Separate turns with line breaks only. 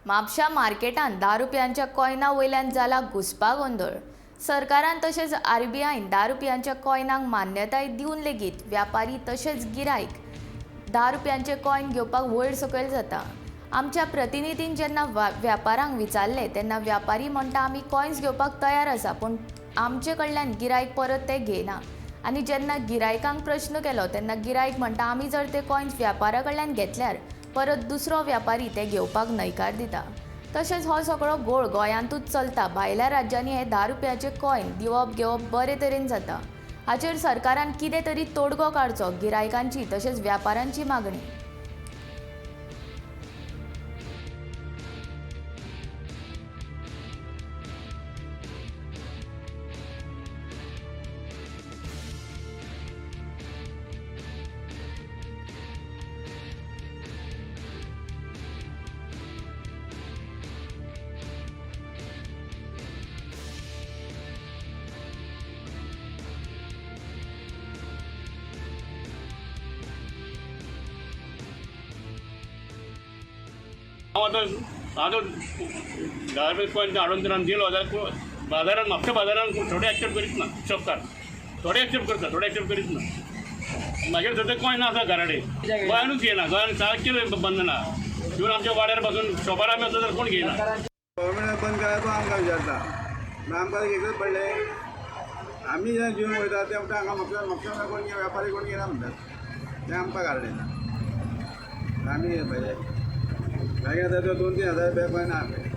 म्हापशा मार्केटांत 10 रुपयांच्या कॉयना वयल्यान जाला घुस्पा गोंदळ. सरकारान तशेंच आरबीआयन 10 रुपयांच्या कॉयनांक मान्यताय दिवन लेगीत व्यापारी तशेंच गिरायक 10 रुपयांचे कॉयन घेवपाक वयर सकयल जाता. आमच्या प्रतिनिधीन जेन्ना व्यापारांक विचारलें तेन्ना व्यापारी म्हणटा आमी कॉयन्स घेवपाक तयार आसा, पूण आमचे कडल्यान गिरायक परत ते घेयना. आनी जेन्ना गिरायकांक प्रश्न केलो तेन्ना गिरायक म्हणटा आमी जर ते कॉयन्स व्यापारा कडल्यान घेतल्यार परत दुसरो व्यापारी ते घेवपाक न्हयकार दिता. तशेंच हो सगळो गोळ गोंयांतूच चलता, भायल्या राज्यांनी हे 10 रुपयाचे कॉयन दिवप घेवप बरे तरेन जाता. हाचेर सरकारान कितें तरी तोडगो काडचो, गिरायकांची तशेंच व्यापाऱ्यांची मागणी.
हांव आतां आतां 10 रुपया कॉयन हाडून जर आमी दिलो जाल्यार बाजारान म्हापशा बाजारान थोडे एक्सेप्ट करीत ना, शॉपकार थोडे एक्सेप्ट करता, थोडे एक्सेप्ट करीत ना. मागीर सद्या कॉयन आसा घरा कडेन, गोंयानूच घेयना, गोंयान सारकें बंद ना. इवन आमच्या वाड्यार पासून शॉपार आमी वता जाल्यार कोण घेयना.
गव्हर्मेंटान बंद केल्यार तो आमकां विचारता, मागीर आमकां घेतच पडलें. आमी जें घेवन वयता ते म्हणटा हांगा म्हापशा म्हापशा कोण घेना, व्यापारी कोण घेना म्हणटात, ते आमकां काडलें ना. आमी कितें पळय मागीर आतां 2-3 हजार रुपया कॉयन आहा पळय.